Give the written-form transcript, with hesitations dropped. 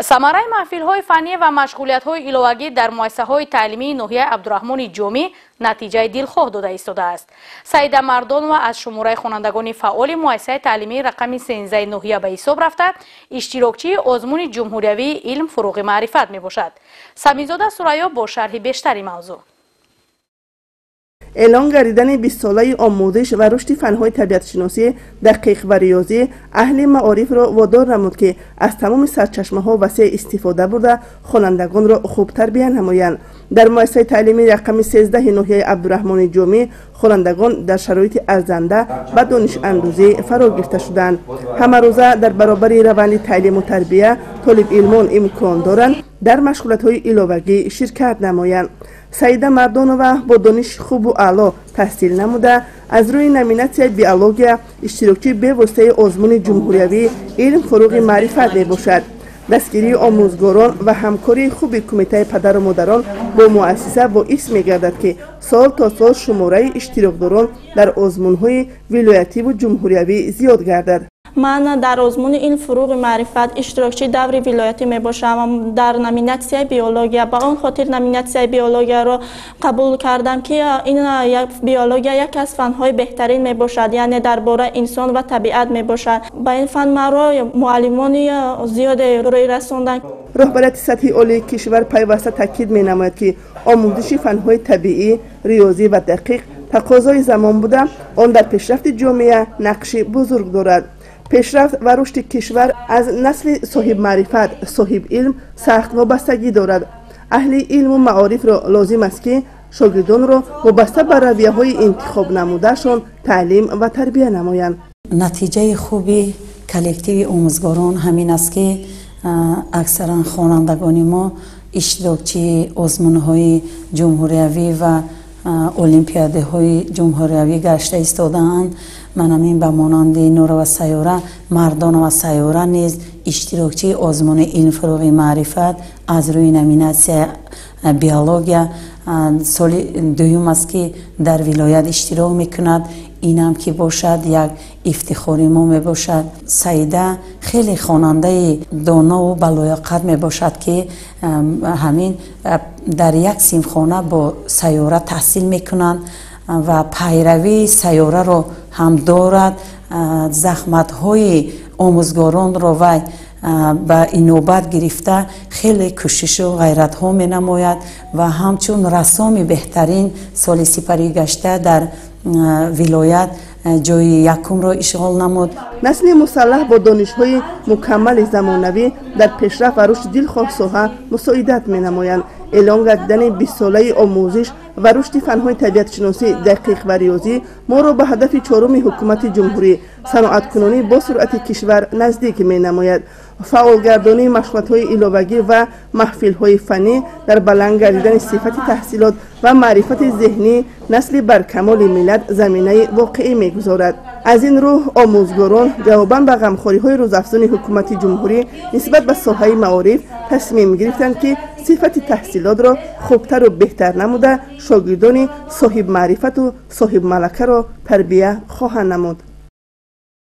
Самараи маҳфилҳои фаннӣ ва машғулиятҳои иловагӣ дар муассисаҳои таълимии ноҳияи Абдураҳмони Ҷомӣ натиҷаи дилхоҳ дода истодааст. Саида Мардонова аз шумораи хонандагони фаъоли муассисаи таълимии рақами 13 ноҳия ба ҳисоб рафта, иштирокчии озмуни ҷумҳуриявии илм фуруғи маърифат мебошад. Саминзода Сурайё бо шарҳи бештари мавзӯъ. Эълон гардидани 20-солаи омӯзиш ва рушди фанҳои табиатшиносӣ, дақиқ ва риёзӣ аҳли маорифро водор намуд, ки аз тамоми сарчашмаҳо васеъ истифода бурда, хонандагонро хуб тарбия намоянд. Дар муассисаи таълимии рақами 13 ноҳияи Абдураҳмони Ҷомӣ хонандагон дар шароити арзанда ба донишандӯзӣ фаро гирифта шуданд. Ҳамарӯза дар баробари раванди таълиму тарбия толибилмон имкон доранд дар машғулиятҳои иловагӣ ширкат намоянд. Саида Мардонова бо дониши хубу аъло таҳсил намуда, аз рӯи номинатсияи биология иштирокчии бевоситаи озмуни ҷумҳуриявии илм фуруғи маърифат мебошад. Дастгирии омӯзгорон ва ҳамкории хуби кумитаи падару модарон бо муассиса боис мегардад, ки сол то сол шумораи иштирокдорон дар озмунҳои вилоятиву ҷумҳуриявӣ зиёд гардад. Ман дар озмуни илм фуруғи маърифат иштирокчии даври вилоятӣ мебошам дар номинатсияи биология. Ба он хотир номинатсияи биологияро қабул кардам, ки ин биология яке аз фанҳои беҳтарин мебошад, яъне дар бораи инсон ва табиат мебошад. Ба ин фан маро муаллимони зиёде рӯй расонданд. Роҳбарияти сатҳи олии кишвар пайваста таъкид менамояд, ки омӯзиши фанҳои табиӣ, риёзӣ ва дақиқ тақозои замон буда, он дар пешрафти ҷомеа нақши бузург дорад. Пешрафт ва рушди кишвар аз насли соҳибмаърифат, соҳибилм сахт вобастагӣ дорад. Аҳли илму маорифро лозим аст, ки шогирдонро вобаста ба равияҳои интихоб намудаашон таълим ва тарбия намоянд. Натиҷаи хуби коллективи омӯзгорон ҳамин аст, ки аксаран хонандагони мо иштирокчии озмунҳои ҷумҳуриявӣ ва олимпиадаҳои ҷумҳуриявӣ гашта истодаанд. Ман ҳамин ба монанди Нурова Сайёра, Мардонова Сайёра низ иштирокчии озмуни илм фуруғи маърифат аз рӯи номинатсия биология соли дуюм аст, ки дар вилоят иштирок мекунад. Инам ки бошад, як ифтихори мо мебошад. Саида хеле хонандаи донову балояқат мебошад, ки ҳамин дар як синфхона бо Сайёра таҳсил мекунанд ва пайравии Сайёраро ҳам дорад. Захматҳои омӯзгоронро вай ба инобат гирифта, хеле кӯшишу ғайратҳо менамояд ва ҳамчун рассоми беҳтарин соли сипарӣ гашта дар вилоят ҷои якумро ишғол намуд. Насли мусаллаҳ бо донишҳои мукаммали замонавӣ дар пешрафт ва рушди дилхоҳ соҳа мусоидат менамоянд. Эълон гардидани 20-солаи омӯзиш ва рушди фанҳои табиатшиносӣ, дақиқ ва риёзӣ моро ба ҳадафи чоруми ҳукумати ҷумҳурӣ, саноаткунонӣ бо суръати кишвар наздик менамояд. Фаъолгардонии машғулиятҳои иловагӣ ва маҳфилҳои фаннӣ дар баланд гардидани сифати таҳсилот ва маърифати зеҳнии насли баркамоли миллат заминаи воқеӣ мегузорад. Аз ин рӯ омӯзгорон ҷавобан ба ғамхориҳои рӯзафзуни ҳукумати ҷумҳурӣ нисбат ба соҳаи маориф тасмим гирифтанд, ки сифати таҳсилотро хубтару беҳтар намуда, шогирдони соҳибмаърифату соҳибмалакаро тарбия хоҳанд намуд.